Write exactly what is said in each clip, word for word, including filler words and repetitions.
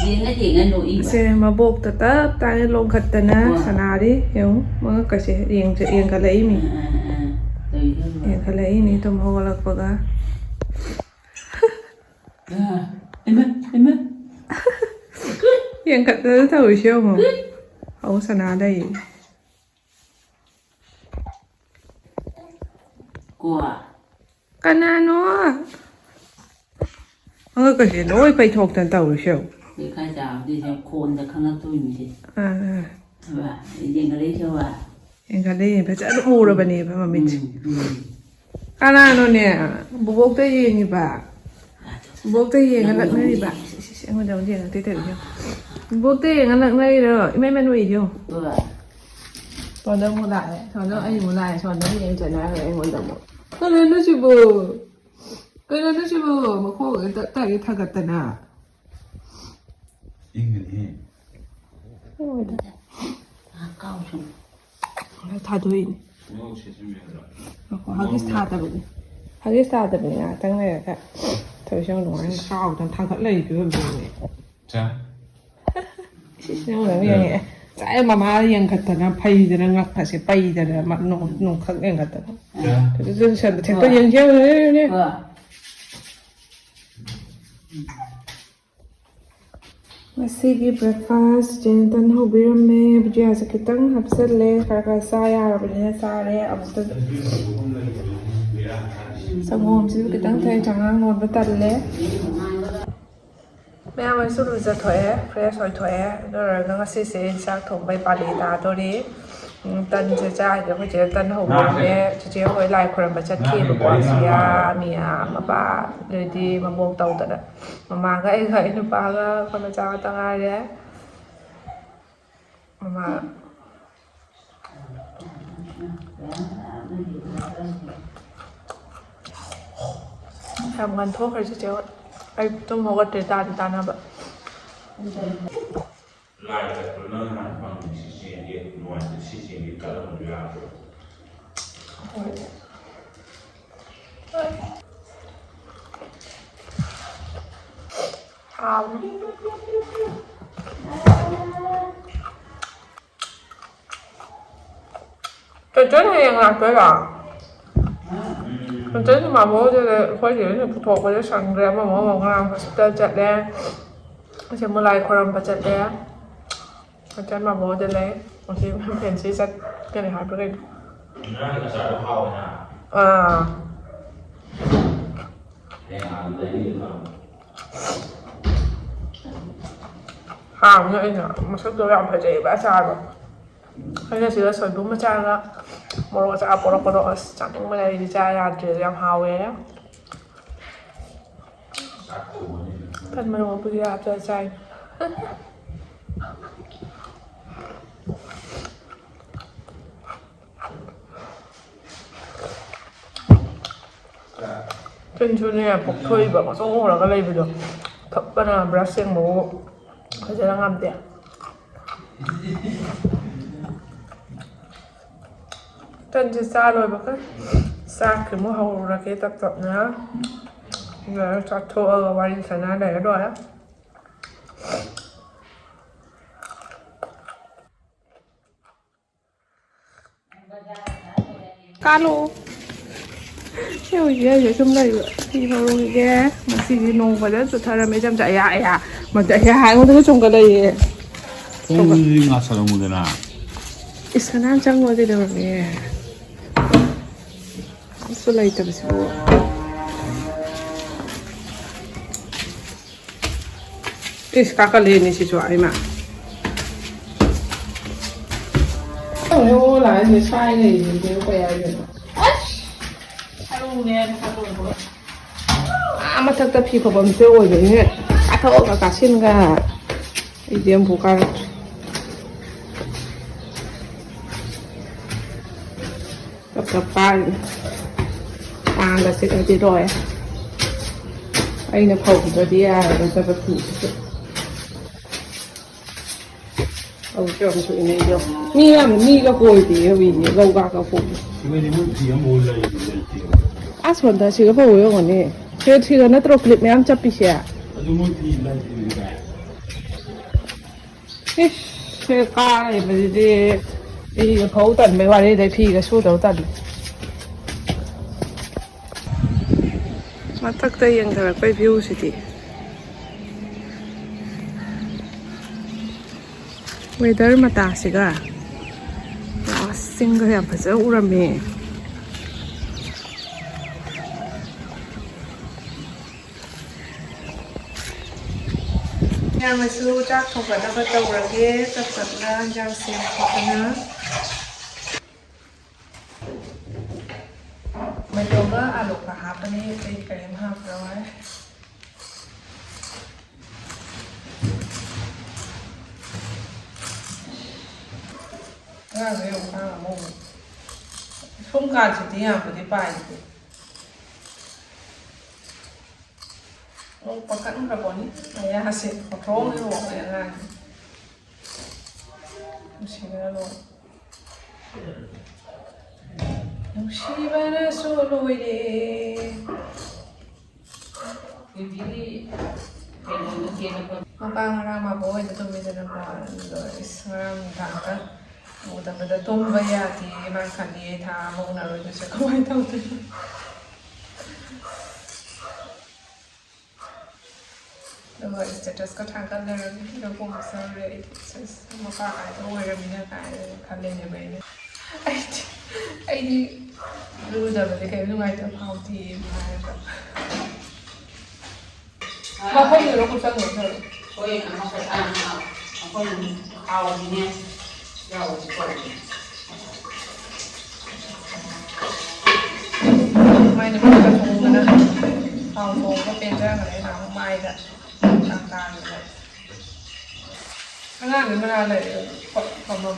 ꯌꯦꯡꯉ ꯌꯦꯡꯉ ꯅꯣꯛꯏꯕ꯫ ꯁꯦ ꯃꯕꯣꯛꯇ ꯇꯞ ꯇꯥꯅ ꯂꯣꯡꯈꯠꯇꯅ ꯍꯣꯏ꯫ ꯁꯅꯥꯔꯤ꯫ ꯌꯦꯡꯉꯨ, ꯃꯉꯛꯀꯁꯦ ꯌꯦꯡꯖ-, ꯌꯦꯡꯈꯠꯂꯛꯏꯃꯤ꯫ ꯑꯥ, ꯑꯥ, ꯑꯥ꯫ ꯇꯧꯔꯤꯗꯣ ꯌꯦꯡꯉꯣ꯫ ꯌꯦꯡꯈꯠꯂꯛꯏꯅꯤ ꯇꯨꯝ ꯍꯧꯒꯠꯂꯛꯄꯒ꯫ ꯑꯥ, ꯍꯩꯃꯥ, ꯍꯩꯃꯥ꯫ ꯌꯦꯡꯈꯠꯇꯅ ꯇꯧꯔꯤꯁꯦ ꯌꯦꯡꯉꯣ꯫ ꯑꯧ ꯁꯅꯥ ꯂꯩ꯫ ꯀꯣ꯫ ꯀꯅꯥꯅꯣ? ꯃꯉꯛꯀꯁꯦ ꯂꯣꯏ ꯄꯩꯊꯣꯛꯇꯅ ꯇꯧꯔꯤꯁꯦ ꯌꯦꯡꯉꯨ꯫ ꯂꯩꯈꯥꯏ ꯆꯥꯕꯗꯤ ꯁꯦ ꯈꯣꯟꯗ ꯈꯪꯉꯛꯇꯣꯏꯅꯤꯁꯦ꯫ ꯑꯥ, ꯑꯥ꯫ ꯍꯥꯏꯕ? ꯌꯦꯡꯈꯠꯂꯛꯏꯁꯦ ꯍꯥꯏꯕ? ꯌꯦꯡꯈꯠꯂꯛꯏ, ꯐꯖꯅ ꯎꯔꯕꯅꯦꯕ ꯃꯃꯤꯠꯁꯦ꯫ ꯎꯝ, ꯎꯝ꯫ ꯀꯅꯥꯅꯣꯅꯦ? ꯕꯣꯕꯣꯛꯇ ꯌꯦꯡꯉꯤꯕ? ꯕꯣꯕꯣꯛꯇ ꯌꯦꯡꯉ ꯂꯛꯅꯔꯤꯕ? ꯁꯤ, ꯁꯤ, ꯁꯤ, ꯑꯩꯉꯣꯟꯗ ꯑꯃꯨꯛ ꯌꯦꯡꯉꯛꯇꯦ ꯇꯧꯔꯤꯁꯦ ꯌꯦꯡꯉꯨ꯫ ꯕꯣꯕꯣꯛꯇ ꯌꯦꯡꯉ ꯂꯛꯅꯔꯤꯔꯣ? ꯏꯃꯥꯏ, ꯏꯃꯥꯏ, ꯅꯣꯏ ꯌꯦꯡꯉꯨ꯫ ꯍꯣꯏ꯫ ꯁꯣꯝꯗ ꯑꯃꯨꯛ ꯂꯥꯛꯑꯦ, ꯁꯣꯝꯗ ꯑꯩ ꯑꯃꯨꯛ ꯂꯥꯛꯑꯦ, ꯁꯣꯝꯗ ꯑꯃꯨꯛ ꯌꯦꯡ ꯆꯠꯅꯈ꯭ꯔꯦ ꯑꯩꯉꯣꯟꯗ ꯑꯃꯨꯛ꯫ ꯀꯩꯅꯣ ꯅꯣꯏꯁꯤꯕꯨ? ꯀꯩꯅꯣ ꯅꯣꯏꯁꯤꯕꯨ? ꯃꯈꯣꯡꯒ ꯇꯞ ꯇꯥꯒꯩ ꯊꯥꯡꯒꯠꯇꯅ꯫ ꯏꯪꯒꯅꯤ꯫ ꯏꯪꯉꯣꯏꯗ꯫ ꯉꯥꯏꯍꯥꯛ ꯀꯥꯎꯁꯅꯨ꯫ ꯉꯥꯏꯍꯥꯛ ꯊꯥꯗꯣꯛꯏꯅꯦ꯫ ꯈꯣꯡꯒ꯭ꯔꯥꯎ ꯁꯦꯠꯆꯟꯕ ꯌꯥꯗ꯭ꯔꯣ? ꯉꯥꯏꯈꯣ, ꯍꯒꯤꯁ ꯊꯥꯗꯕꯅꯤ꯫ ꯍꯒꯤꯁ ꯊꯥꯗꯕꯅꯤ, ꯉꯥꯏꯍꯥꯛꯇꯪ ꯂꯩꯔꯒ꯫ ꯊꯣꯏꯁꯦ ꯌꯥꯝ ꯅꯨꯡꯉꯥꯏꯅ ꯀꯥꯎꯗꯅ ꯊꯥꯡꯒꯠꯂꯛꯏꯗꯨ ꯐꯤꯕꯝꯗꯨꯅꯦ꯫ ꯆꯥ꯫ ꯁꯤꯁꯤꯅ ꯑꯃꯨꯛ ꯌꯦꯡꯉꯛꯑꯦ꯫ ꯉꯁꯥꯏ ꯃꯃꯥ ꯌꯦꯡꯈꯠꯇꯅ ꯐꯩꯗꯅ ꯉꯛꯀꯁꯦ ꯄꯩꯗꯅ ꯃ-, ꯅꯣꯡ-, ꯅꯣꯡꯈꯛ ꯌꯦꯡꯈꯠꯇꯅ꯫ ꯆꯥ꯫ ꯑꯗꯨꯁꯨ ꯁꯟꯗ ꯊꯦꯛꯇ ꯌꯦꯡꯁꯤ ꯌꯦꯡꯉꯨ, ꯌꯦꯡꯉꯨ, ꯌꯦꯡꯉꯨ꯫ ꯍꯣꯏ꯫ ꯉꯁꯤꯒꯤ breakfast ꯆꯦꯅ ꯇꯟ ꯍꯧꯕꯤꯔꯝꯃꯦ꯫ ꯕꯨꯖꯤꯌꯥꯁꯦ ꯈꯤꯇꯪ ꯍꯥꯞꯆꯜꯂꯦ꯫ ꯈꯔ ꯈꯔ ꯆꯥ ꯌꯥꯔꯕꯅꯤꯅ ꯆꯥꯔꯦ꯫ ꯑꯃꯨꯛꯇ ꯁꯪꯒꯣꯝꯁꯤꯁꯨ ꯈꯤꯇꯪ ꯊꯛꯑꯦ꯫ ꯆꯉꯥꯡ ꯂꯣꯟꯕ ꯇꯜꯂꯦ꯫ ꯃꯌꯥꯝ ꯑꯩꯁꯨ ꯂꯨꯖꯊꯣꯛꯑꯦ, fresh ꯑꯣꯏꯊꯣꯛꯑꯦ꯫ ꯑꯗꯨ ꯂꯣꯏꯔꯒ ꯉꯁꯤꯁꯦ ꯆꯥꯛ ꯊꯣꯡꯕꯩ ꯄꯥꯂꯤ ꯇꯥꯗꯣꯔꯤ꯫ ꯎꯝ, ꯇꯟꯁꯦ ꯆꯥꯔꯤꯁꯦ ꯑꯩꯈꯣꯏ ꯆꯦꯅ ꯇꯟ ꯍꯧꯕꯤꯔꯝꯃꯦ꯫ ꯆꯤꯆꯦ ꯍꯣꯏ ꯂꯥꯏ ꯈꯣꯏꯔꯝꯕ ꯆꯠꯈꯤꯕꯀꯣ꯫ ꯁꯤꯌꯥ, ꯃꯤꯌꯥ, ꯃꯄꯥ, ꯑꯗꯩꯗꯤ ꯃꯕꯣꯛ ꯇꯧꯗꯅ꯫ ꯃꯃꯥꯒ ꯑꯩꯒ ꯑꯩ ꯅꯨꯄꯥꯒ ꯑꯩꯈꯣꯏ ꯃꯆꯥ ꯉꯥꯛꯇ ꯉꯥꯏꯔꯦ꯫ ꯃꯃꯥ꯫ ꯌꯥꯝ ꯉꯟꯊꯣꯛꯈ꯭ꯔꯦ ꯆꯤꯆꯦ ꯍꯣꯏ꯫ ꯑꯩ ꯇꯨꯝ ꯍꯧꯒꯠꯇ꯭ꯔꯤ ꯇꯥꯗꯤ ꯇꯥꯅꯕ꯫ ꯂꯥꯏ ꯆꯠꯄ ꯅꯪ ꯍꯥꯟꯅ ꯐꯪꯉꯤ ꯁꯤ ꯆꯦꯟꯒꯦ ꯅꯨꯡꯉꯥꯏꯇꯦ ꯁꯤ ꯆꯦꯟꯒꯦ ꯀꯠꯂꯝꯕꯁꯨ ꯌꯥꯗ꯭ꯔꯣ? ꯍꯣꯏ꯫ ꯆꯟꯆꯟ ꯍꯌꯦꯡ ꯂꯥꯛꯇꯣꯏꯔꯣ? ꯆꯟꯆꯟꯁꯨ ꯃꯥꯕꯣꯛ ꯍꯣꯏꯗ ꯂꯩ꯫ ꯑꯩꯈꯣꯏ ꯆꯦ ꯍꯣꯏꯅ ꯄꯨꯊꯣꯛꯄꯗ ꯁꯪꯗ꯭ꯔꯦ꯫ ꯑꯃ ꯑꯃ ꯑꯃ ꯉꯔꯥꯡ ꯍꯣꯁꯄꯤꯇꯥꯜ ꯆꯠꯂꯦ꯫ ꯑꯁꯤ ꯑꯃꯨꯛ ꯂꯥꯏ ꯈꯣꯏꯔꯝꯕ ꯆꯠꯂꯦ꯫ ꯆꯟꯆꯟ ꯃꯥꯕꯣꯛ ꯍꯣꯏꯗ ꯂꯩ꯫ ꯉꯁꯤ ꯐꯦꯟꯁꯤ ꯆꯠꯀꯅꯤ ꯍꯥꯏꯕ꯭ꯔꯥ ꯀꯩꯅꯣ? ꯉꯔꯥꯡꯒꯤ ꯑꯆꯥꯔꯗꯣ ꯍꯥꯎꯋꯦꯅ꯫ ꯑꯥ꯫ ꯍꯌꯦꯡ ꯑꯥꯗ ꯂꯩꯔꯨꯒꯦ ꯇꯧꯔꯝꯕ꯫ ꯍꯥꯎꯅ ꯑꯩꯅ ꯃꯁꯛꯇꯣ ꯌꯥꯝ ꯐꯖꯩꯌꯦꯕ ꯑꯆꯥꯔꯗꯣ꯫ ꯑꯩꯅ ꯁꯤꯗ ꯁꯣꯏꯕꯨꯝ ꯃꯆꯥꯒ ꯃꯣꯔꯣꯛ ꯑꯆꯥꯔ ꯄꯣꯔꯛꯄꯗꯣ ꯑꯁ ꯆꯥꯅꯤꯡꯕꯅ ꯑꯩꯗꯤ ꯆꯥ ꯌꯥꯗ꯭ꯔꯦ꯫ ꯌꯥꯝ ꯍꯥꯎꯋꯦ꯫ ꯇꯟ ꯃꯔꯨ ꯃꯄꯨꯗꯤ ꯍꯥꯞꯆꯔ ꯆꯥꯏ꯫ ꯆꯤꯟꯁꯨꯅꯦ ꯄꯣꯛꯊꯣꯛꯏꯕ ꯉꯧꯁꯣꯛ ꯉꯧꯔꯒ ꯂꯩꯕꯗꯣ ꯊꯛꯄꯅ ꯕ꯭ꯔꯁ ꯁꯦꯡꯕꯕꯨ ꯐꯖꯅ ꯉꯝꯗꯦ꯫ ꯇꯟꯁꯦ ꯆꯥ ꯂꯣꯏꯕꯒ ꯆꯥꯛꯀꯤ ꯑꯃꯨꯛ ꯍꯧꯔꯨꯔꯒꯦ ꯇꯞ ꯇꯞꯅ꯫ ꯑꯗꯨꯒ ꯆꯥꯊꯣꯛꯑꯒ ꯋꯥꯔꯤ ꯁꯥꯟꯅ ꯂꯩꯔ ꯂꯣꯏꯔꯦ꯫ ꯀꯥꯂꯣ꯫ ꯁꯤ ꯍꯧꯖꯤꯛ ꯑꯩꯁꯦ ꯁꯨꯝ ꯂꯩꯕ ꯐꯤ ꯐꯧꯔꯨꯒꯦ꯫ ꯉꯁꯤꯗꯤ ꯅꯣꯡ ꯐꯖꯅ ꯆꯨꯊꯔꯝꯃꯦ꯫ ꯏꯆꯝ ꯆ-, ꯑꯌꯥ, ꯑꯌꯥ꯫ ꯃꯗ-, ꯑꯌꯥ, ꯑꯩꯉꯣꯟꯗꯒ ꯆꯣꯡꯒꯠꯂꯛꯏꯌꯦ꯫ ꯊꯣꯡꯗꯨꯗꯤ ꯉꯥꯁꯜꯂꯝꯃꯨꯗꯅ꯫ ꯏꯁ, ꯀꯅꯥꯝ ꯆꯪꯉꯣꯏ ꯀꯩꯗꯧꯔꯒꯦ? ꯀꯅꯥꯝꯁꯨ ꯂꯩꯇꯕꯁꯤꯕꯨ꯫ ꯏꯁ, ꯀꯥꯀꯠꯂꯦꯅꯦ ꯁꯤꯁꯨ, ꯑꯩꯃ꯫ ꯑꯣ, ꯂꯥꯛꯑꯦꯅꯦ, ꯁꯥꯏ ꯂꯩꯔꯤꯅꯦ, ꯀꯩ ꯍꯥꯏꯗꯣꯏꯅꯣ? ꯑꯁ! ꯁꯔꯨꯅꯦ, ꯁꯔꯨ꯫ ꯑꯥ, ꯃꯊꯛꯇ ꯐꯤ ꯐꯧꯐꯝꯁꯦ ꯑꯣꯏꯕꯅꯤꯅ, ꯀꯥꯊꯣꯛꯑꯒ ꯀꯥꯁꯤꯟꯒ꯫ ꯑꯩꯗꯤ ꯑꯃꯐꯥꯎ ꯀꯥꯔꯛꯇ꯭ꯔꯤ꯫ ꯇꯞ ꯇꯞ ꯀꯥꯔꯤꯅꯤ꯫ ꯀꯥꯡꯒ ꯆꯤꯛꯑꯗꯤ ꯂꯣꯏꯔꯦ꯫ ꯑꯩꯅ ꯐꯧꯗ꯭ꯔꯗꯤ ꯌꯥꯔꯔꯣꯏꯗꯕ ꯐꯤꯁꯤꯁꯨ꯫ ꯑꯃꯨꯛꯁꯨ ꯌꯥꯝ ꯊꯣꯛꯏꯅꯦ ꯑꯩꯗꯣ꯫ ꯃꯤ ꯌꯥꯝ, ꯃꯤꯒ ꯀꯣꯏꯗꯦ ꯍꯧꯖꯤꯛꯅꯦ, ꯂꯧꯒ ꯀꯣꯏꯗꯦ꯫ ꯃꯣꯏꯗꯤ ꯃꯣꯏ ꯐꯤ ꯑꯃꯐꯥꯎ ꯂꯩ-, ꯂꯩꯇꯦꯕ꯫ ꯑꯁ, ꯁꯣꯝꯗ ꯁꯤꯒ ꯐꯧꯕ ꯌꯦꯡꯉꯨꯅꯦ꯫ ꯁꯤꯒ, ꯁꯤꯒ ꯅꯠꯇ꯭ꯔꯣ clip ꯃꯌꯥꯝ ꯆꯞꯄꯤꯁꯦ? ꯑꯗꯨ ꯃꯣꯏ ꯐꯤ ꯂꯪ ꯄꯨꯔꯤꯗ꯫ ꯏꯁ, ꯁꯤ ꯀꯥ ꯂꯩꯕꯁꯤꯗꯤ ꯐꯤꯒ ꯐꯧ ꯇꯟꯕꯩ ꯋꯥꯔꯤꯗꯩ ꯐꯤꯒ ꯁꯨꯗꯧ ꯇꯜꯂꯦ꯫ ꯃꯊꯛꯇ ꯌꯦꯡꯊꯔꯛꯄꯩ view ꯁꯤꯗꯤ꯫ Weather ꯃꯇꯥꯁꯤꯒ꯫ ꯑꯁ, ꯆꯤꯡꯒ ꯌꯥꯝ ꯐꯖ ꯎꯔꯝꯃꯦ꯫ ꯃꯌꯥꯝꯅꯁꯨ ꯆꯥꯛ ꯊꯣꯡꯒꯠꯅꯕ ꯇꯧꯔꯒꯦ꯫ ꯆꯞ ꯆꯞꯅ ꯏꯟꯖꯥꯡ ꯁꯦꯝ ꯈꯣꯠꯇꯅ꯫ ꯃꯥꯏꯇꯣꯛꯒ ꯑꯥꯂꯨꯒ ꯍꯥꯞꯄꯅꯤ, ꯑꯇꯩ ꯀꯔꯤꯝ ꯍꯥꯞꯄꯔꯣꯏ꯫ ꯑꯉꯥꯡꯁꯦ ꯌꯦꯡꯉꯨ, ꯑꯉꯥꯡ ꯑꯃꯨꯛ ꯁꯨꯝ ꯀꯥꯟꯁꯤꯗꯤ ꯌꯥꯝꯕꯨꯗꯤ ꯄꯥꯏꯗꯦ꯫ ꯑꯃꯨꯛ ꯄꯥꯈꯠꯈ꯭ꯔꯄꯣꯠꯅꯤ꯫ ꯃꯌꯥꯁꯦ ꯍꯣꯇ꯭ꯔꯣꯡ ꯍꯦꯛ ꯍꯣꯡꯉꯦ ꯑꯉꯥꯡꯁꯦ꯫ ꯅꯨꯡꯁꯤꯕꯅ ꯂꯣꯏꯔꯦ꯫ ꯅꯨꯡꯁꯤꯕꯅꯁꯨ ꯂꯣꯏꯔꯦ꯫ ꯃꯄꯥ ꯉꯔꯥꯡ ꯃꯥꯕꯣꯛ ꯍꯣꯏꯗ ꯇꯨꯝꯃꯤꯗꯅꯀꯣ, ꯑꯗꯨꯗꯣ ꯏꯁ ꯉꯔꯥꯡ ꯅꯨꯡꯗꯥꯡꯗ ꯎꯗꯕꯗ ꯇꯨꯝꯕ ꯌꯥꯗꯦ꯫ ꯃꯥ ꯈꯜꯂꯤ ꯊꯥ ꯑꯃ ꯎꯅꯔꯣꯏꯗꯣꯏꯁꯦ ꯀꯃꯥꯏꯅ ꯇꯧꯗꯣꯏꯅꯣ꯫ ꯑꯗꯨꯒ status ꯀ ꯊꯥꯒꯠꯂꯔꯝꯃꯤ꯫ ꯑꯗꯣ ꯀꯣꯝ ꯆꯪꯉꯦ ꯑꯩꯗꯤ꯫ ꯁꯤꯁ, ꯃꯄꯥ ꯀꯥꯏꯗ ꯑꯣꯏꯔꯝꯃꯤꯅ ꯀꯥꯏꯅ ꯈꯜꯂꯦꯅꯦꯕ ꯑꯩꯅ꯫ ꯑꯩꯗꯤ, ꯑꯩꯗꯤ ꯂꯨꯗꯕꯁꯦ ꯀꯩꯝ ꯅꯨꯡꯉꯥꯏꯇꯕ ꯐꯥꯎꯗꯦ ꯍꯥꯏꯔꯒ꯫ ꯃꯈꯣꯏꯗꯨꯔꯣ ꯀꯨꯞꯁꯟꯗꯣꯏ ꯁꯔꯨꯛ? ꯍꯣꯏ, ꯑꯃꯈꯛ, ꯑꯥ, ꯑꯥ, ꯑꯩꯈꯣꯏꯅ ꯍꯥꯎꯕꯅꯦ꯫ ꯌꯥꯎꯕꯁꯦ ꯀꯧꯕꯅꯦ꯫ ꯃꯥꯏ ꯅꯨꯃꯤꯠ ꯊꯣꯡꯕꯅ ꯊꯥꯎ ꯊꯣꯡꯕ ꯄꯦꯟꯖꯈ꯭ꯔꯦ ꯅꯍꯥꯟꯃꯨꯛ ꯃꯥꯏꯗ ꯀꯥꯡ ꯇꯥꯈꯤꯕ꯫ ꯑꯉꯥꯡꯗꯤ ꯃꯅꯥ ꯂꯩꯔꯦ, ꯐꯝꯐꯝ꯫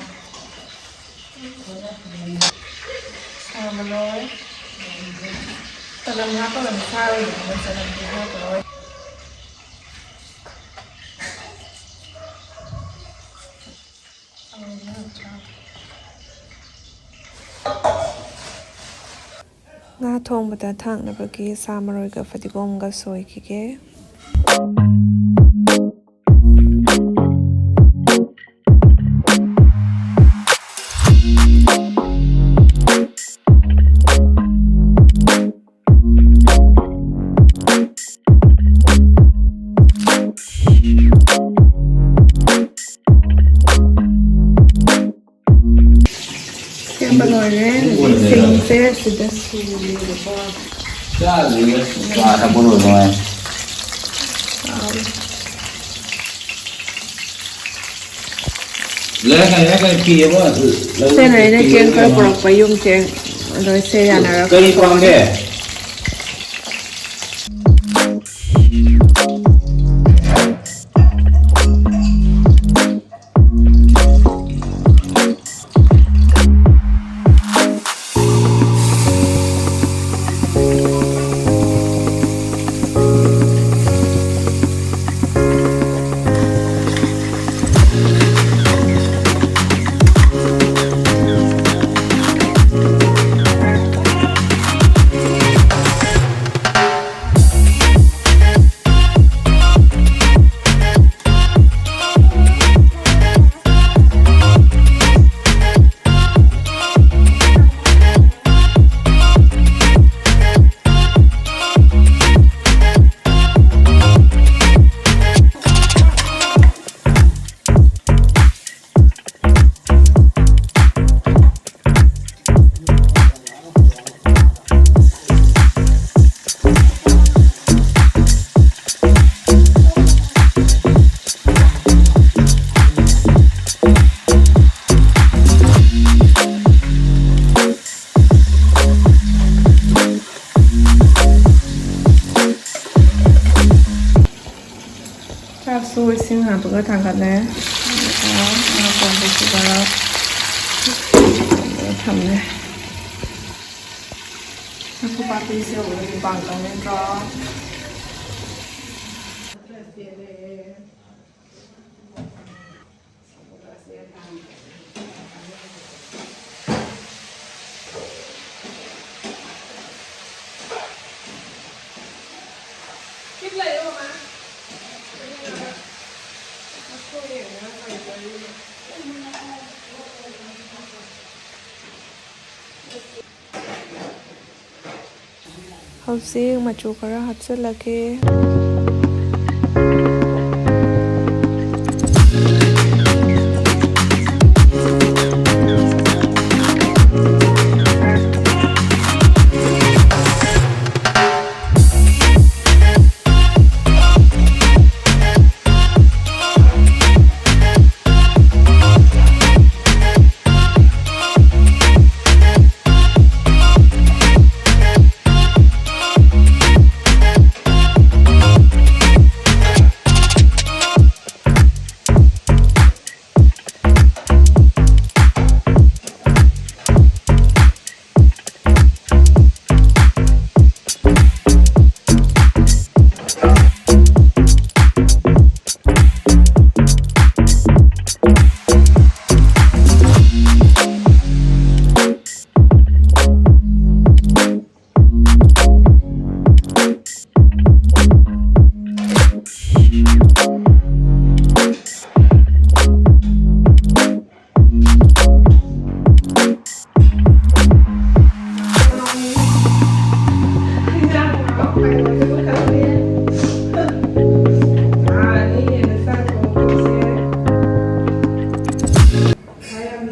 ꯁꯥ ꯃꯔꯣꯏ꯫ ꯆꯅꯝ ꯍꯥꯞꯄꯒꯗꯤ ꯆꯥꯔꯣꯏꯗꯕꯅꯤꯅ ꯆꯅꯝꯗꯤ ꯍꯥꯞꯄꯔꯣꯏ꯫ ꯉꯥ ꯊꯣꯡꯕꯗ ꯊꯥꯛꯅꯕꯒꯤ ꯁꯥ ꯃꯔꯣꯏꯒ ꯐꯗꯤꯒꯣꯝꯒ ꯁꯣꯏꯈꯤꯒꯦ꯫ ꯁꯦꯝꯕ ꯂꯣꯏꯔꯦ꯫ ꯍꯧꯖꯤꯛ ꯁꯤꯡꯁꯦ ꯁꯤꯗ ꯁꯨꯔꯦꯕꯀꯣ꯫ ꯆꯥꯗ꯭ꯔꯤꯗ꯫ ꯆꯥ ꯊꯛꯄ ꯂꯣꯏꯕ ꯉꯥꯏꯔꯤ꯫ ꯂꯩꯔꯛꯀꯅꯤ, ꯂꯩꯔꯛꯀꯅꯤ, ꯐꯤ ꯑꯃ ꯂꯧ-, ꯁꯤꯅ ꯑꯩꯅ ꯐꯤ ꯆꯦꯡ ꯑꯃ ꯈꯔ ꯂꯩꯔꯝꯃꯣ꯫ ꯄꯨꯔꯛꯄ ꯌꯨꯝ ꯆꯦꯡ꯫ ꯑꯗꯣ ꯏꯆꯦ ꯌꯥꯅꯔꯒ ꯀꯔꯤ ꯄꯥꯝꯒꯦ? ꯆꯥꯛꯁꯨ ꯏꯁꯤꯡ ꯍꯥꯞꯄꯒ ꯊꯥꯡꯒꯠꯂꯦ꯫ ꯑꯗꯨꯒ ꯉꯥ ꯊꯣꯡꯕꯁꯤꯗ ꯊꯝꯃꯦ꯫ ꯅꯥꯀꯨꯞꯄꯥꯄꯤꯁꯦ ꯎꯕꯗ ꯃꯨꯛꯕꯥꯡ ꯇꯧꯅꯤꯡꯗ꯭ꯔꯣ? ꯍꯧꯖꯤꯛ ꯃꯆꯨ ꯈꯔ ꯍꯥꯞꯆꯤꯜꯂꯒꯦ꯫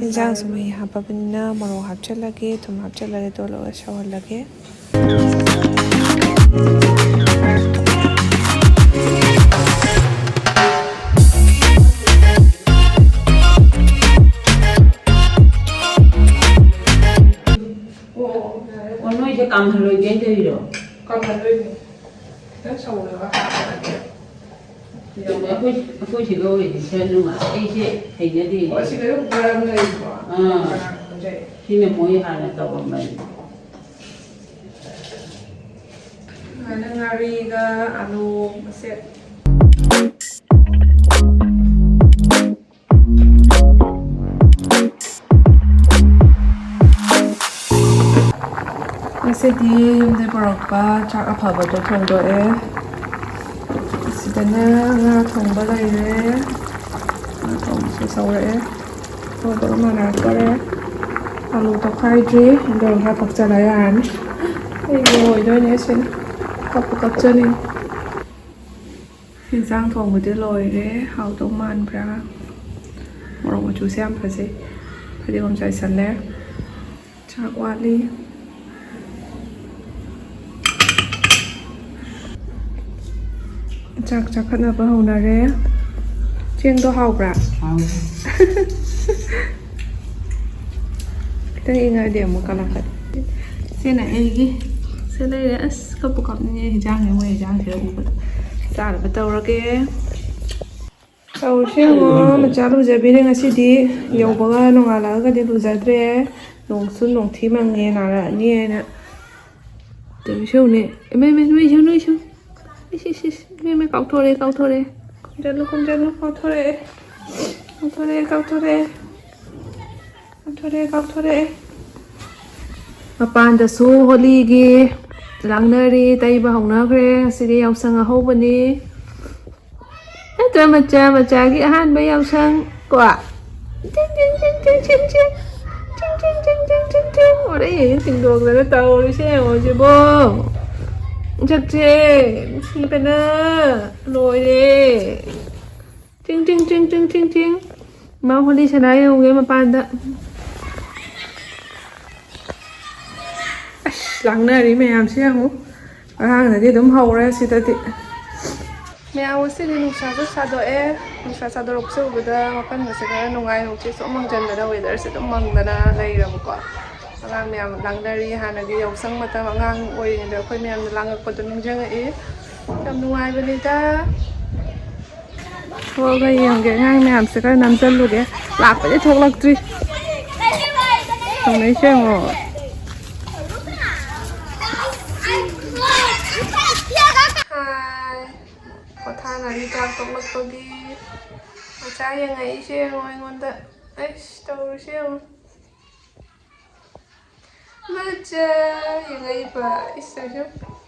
ꯏꯟꯖꯥꯡꯁꯨ ꯃꯍꯤ ꯍꯥꯞꯄꯕꯅꯤꯅ ꯃꯣꯔꯣꯛ ꯍꯥꯞꯆꯤꯜꯂꯒꯦ, ꯊꯨꯝ ꯍꯥꯞꯆꯤꯜꯂꯒꯦ, ꯑꯗꯨꯒ ꯂꯣꯏꯔꯒ ꯁꯧꯍꯜꯂꯒꯦ꯫ ꯑꯣ, ꯅꯣꯏꯁꯦ ꯀꯥꯝꯍꯜꯂꯣꯏꯒꯦ ꯇꯧꯔꯤꯔꯣ? ꯀꯥꯝꯍꯜꯂꯣꯏꯅꯦ꯫ ꯈꯤꯇꯪ ꯁꯧꯍꯜꯂꯒ ꯍꯥꯞꯄꯒꯦ꯫ ꯑꯩꯈꯣꯏ, ꯑꯩꯈꯣꯏ ꯁꯤꯒ ꯑꯣꯏꯔꯗꯤ ꯈꯔ ꯅꯨꯡꯉꯥꯏ꯫ ꯑꯩꯁꯦ ꯍꯩꯅꯗꯦ꯫ ꯑꯣ, ꯁꯤꯗ ꯑꯗꯨꯝ ꯀꯨꯀꯔ ꯑꯃ ꯂꯩꯕꯀꯣ꯫ ꯑꯥ꯫ ꯀꯨꯀꯔ ꯍꯥꯞꯄꯁꯦ꯫ ꯁꯤꯅ ꯃꯣꯏ ꯍꯥꯟꯅ ꯇꯧꯔꯝꯕꯅꯤ꯫ ꯁꯨꯃꯥꯏꯅ ꯉꯥꯔꯤꯒ ꯑꯂꯨ ꯃꯆꯦꯠ꯫ ꯉꯁꯤꯗꯤ ꯌꯨꯝꯗꯩ ꯄꯨꯔꯛꯄ ꯆꯥꯛ ꯑꯐꯕꯗꯣ ꯊꯣꯡꯗꯣꯛꯑꯦ꯫ ꯑꯁꯤꯗꯅ ꯉꯥ ꯊꯣꯡꯕ ꯂꯩꯔꯦ꯫ ꯊꯣꯡꯁꯦ ꯁꯧꯔꯛꯑꯦ꯫ ꯁꯧꯕꯒ ꯃꯥꯟꯅꯔꯛꯇꯣꯔꯦ꯫ ꯑꯂꯨ ꯇꯧꯈꯥꯏꯗ꯭ꯔꯤ꯫ ꯑꯗꯨ ꯈꯔ ꯊꯣꯛꯆꯜꯂ ꯌꯥꯔꯅꯤ꯫ ꯑꯩ ꯂꯣꯏꯗꯣꯏꯅꯦ ꯁꯤꯅ꯫ ꯀꯞꯄꯨ ꯀꯞꯆꯅꯤꯡꯉꯤ꯫ ꯌꯦꯟꯁꯥꯡ ꯊꯣꯡꯕꯗꯤ ꯂꯣꯏꯔꯦ꯫ ꯍꯥꯎꯗꯧ ꯃꯥꯟꯕ꯭ꯔꯥ? ꯃꯣꯔꯣꯛ ꯃꯆꯨꯁꯦ ꯌꯥꯝ ꯐꯖꯩ꯫ ꯐꯗꯤꯒꯣꯝ ꯆꯥꯏꯁꯜꯂꯦ꯫ ꯆꯥꯛ ꯋꯥꯠꯂꯤ꯫ ꯆꯥꯛ ꯆꯥꯈꯠꯅꯕ ꯍꯧꯅꯔꯦ꯫ ꯆꯦꯡꯗꯣ ꯍꯥꯎꯕ꯭ꯔꯥ? ꯍꯥꯎꯋꯦ꯫ ꯈꯤꯇꯪ ꯏꯪꯉꯗꯤ ꯑꯃꯨꯛ ꯀꯜꯂꯛꯀꯅꯤ꯫ ꯁꯤꯅ ꯑꯩꯒꯤ꯫ ꯁꯤ ꯂꯩꯔꯦ꯫ ꯑꯁ, ꯀꯞꯄꯨ ꯀꯞꯅꯤꯡꯉꯦ꯫ ꯍꯤꯟꯖꯥꯡꯁꯦ, ꯃꯣꯏ ꯍꯤꯟꯖꯥꯡꯁꯤꯗ ꯎꯕꯗ ꯆꯥꯅꯕ ꯇꯧꯔꯒꯦ꯫ ꯇꯧꯔꯤꯁꯦ ꯌꯦꯡꯉꯣ, ꯃꯆꯥ ꯂꯨꯖꯕꯤꯔꯦ ꯉꯁꯤꯗꯤ꯫ ꯌꯧꯕꯒ ꯅꯣꯡꯉꯥꯜꯂꯛꯑꯒꯗꯤ ꯂꯨꯖꯗ꯭ꯔꯦ꯫ ꯅꯣꯡꯁꯨ ꯅꯣꯡꯊꯤ ꯃꯪꯉꯦ, ꯅꯥꯔꯛꯑꯅꯤ ꯍꯥꯏꯅ꯫ ꯇꯧꯔꯤꯁꯦ ꯌꯦꯡꯉꯨꯅꯦ꯫ ꯏꯃꯥ, ꯏꯃꯥ, ꯏꯃꯥ, ꯏꯁꯨ, ꯏꯁꯨ꯫ ꯏꯁ, ꯏꯁ, ꯏꯁ꯫ ꯏꯃꯥ, ꯏꯃꯥ, ꯀꯥꯎꯊꯣꯔꯛꯑꯦ, ꯀꯥꯎꯊꯣꯔꯛꯑꯦ꯫ ꯈꯣꯝꯖꯜꯂꯨ, ꯈꯣꯝꯖꯜꯂꯨ, ꯀꯥꯎꯊꯣꯔꯛꯑꯦ꯫ ꯀꯥꯎꯊꯣꯔꯛꯑꯦ, ꯀꯥꯎꯊꯣꯔꯛꯑꯦ꯫ ꯀꯥꯎꯊꯣꯔꯛꯑꯦ, ꯀꯥꯎꯊꯣꯔꯛꯑꯦ꯫ ꯃꯄꯥꯟꯗꯁꯨ ꯍꯣꯂꯤꯒꯤ ꯂꯥꯡꯅꯔꯤ, ꯇꯩꯕ ꯍꯧꯅꯈ꯭ꯔꯦ꯫ ꯉꯁꯤꯗꯤ ꯌꯥꯎꯁꯪ ꯑꯍꯧꯕꯅꯤ꯫ ꯅꯠꯇ꯭ꯔ ꯃꯆꯥ, ꯃꯆꯥꯒꯤ ꯑꯍꯥꯟꯕ ꯌꯥꯎꯁꯪ ꯀꯣ? ꯇꯤꯡ, ꯇꯤꯡ, ꯇꯤꯡ, ꯇꯤꯡ, ꯇꯤꯡ, ꯇꯤꯡ꯫ ꯇꯤꯡ, ꯇꯤꯡ, ꯇꯤꯡ, ꯇꯤꯡ, ꯇꯤꯡ, ꯇꯤꯡ꯫ ꯑꯣꯔꯦ, ꯇꯤꯡꯗꯣꯛꯇꯅ ꯇꯧꯔꯤꯁꯦ ꯌꯦꯡꯉꯣ ꯁꯤꯕꯣ꯫ ꯁꯛꯁꯦ ꯅꯨꯡꯁꯤꯕꯅ ꯂꯣꯏꯔꯦ꯫ ꯇꯤꯡ, ꯇꯤꯡ, ꯇꯤꯡ, ꯇꯤꯡ, ꯇꯤꯡ, ꯇꯤꯡ꯫ ꯃꯥ ꯍꯣꯂꯤ ꯁꯅꯥ ꯌꯦꯡꯉꯨꯒꯦ ꯃꯄꯥꯟꯗ꯫ ꯑꯁ, ꯂꯥꯡꯅꯔꯤ ꯃꯌꯥꯝꯁꯦ ꯌꯦꯡꯉꯨ꯫ ꯑꯉꯥꯡꯅꯗꯤ ꯑꯗꯨꯝ ꯍꯧꯔꯦ ꯁꯤꯗꯗꯤ꯫ ꯃꯌꯥꯝ ꯉꯁꯤꯗꯤ ꯅꯨꯡꯁꯥꯁꯨ ꯁꯥꯗꯣꯛꯑꯦ꯫ ꯅꯨꯡꯁꯥ ꯁꯥꯗꯣꯔꯛꯄꯁꯦ ꯎꯕꯗ ꯋꯥꯈꯜꯒꯁꯦ ꯈꯔ ꯅꯨꯡꯉꯥꯏ꯫ ꯍꯧꯖꯤꯛꯁꯨ ꯃꯪꯖꯟꯗꯅ weatherꯁꯦ ꯑꯗꯨꯝ ꯃꯪꯗꯅ ꯂꯩꯔꯕꯀꯣ꯫ ꯑꯉꯥꯡ ꯃꯌꯥꯝ ꯂꯥꯡꯅꯔꯤ꯫ ꯍꯥꯟꯅꯒꯤ ꯌꯥꯎꯁꯪ ꯃꯇꯝ ꯑꯉꯥꯡ ꯑꯣꯏꯔꯤꯉꯩꯗ ꯑꯩꯈꯣꯏ ꯃꯌꯥꯝꯅ ꯂꯥꯡꯉꯛꯄꯗꯣ ꯅꯤꯡꯁꯤꯡꯉꯛꯏ꯫ ꯌꯥꯝ ꯅꯨꯡꯉꯥꯏꯕꯅꯤꯗ꯫ ꯊꯣꯛꯑꯒ ꯌꯦꯡꯒꯦ ꯑꯉꯥꯡ ꯃꯌꯥꯝꯁꯦ ꯈꯔ ꯅꯝꯁꯤꯜꯂꯨꯒꯦ꯫ ꯂꯥꯛꯄꯗꯤ ꯊꯣꯛꯂꯛꯇ꯭ꯔꯤ꯫ ꯇꯧꯅꯩꯁꯦ ꯌꯦꯡꯉꯣ꯫ ꯍꯥꯏ꯫ ꯄꯣꯊꯥꯅꯔꯤ ꯆꯥꯛ ꯇꯣꯛꯂꯛꯄꯒꯤ꯫ ꯃꯆꯥ ꯌꯦꯡꯉꯛꯏꯁꯦ ꯌꯦꯡꯉꯣ ꯑꯩꯉꯣꯟꯗ꯫ ꯑꯩꯁ ꯇꯧꯔꯤꯁꯦ ꯌꯦꯡꯉꯣ꯫ ꯃꯆꯥ ꯌꯦꯡꯉꯛꯏꯕ꯫ ꯏꯁ ꯇꯧꯔꯤꯁꯦ ꯌꯦꯡꯉꯣ꯫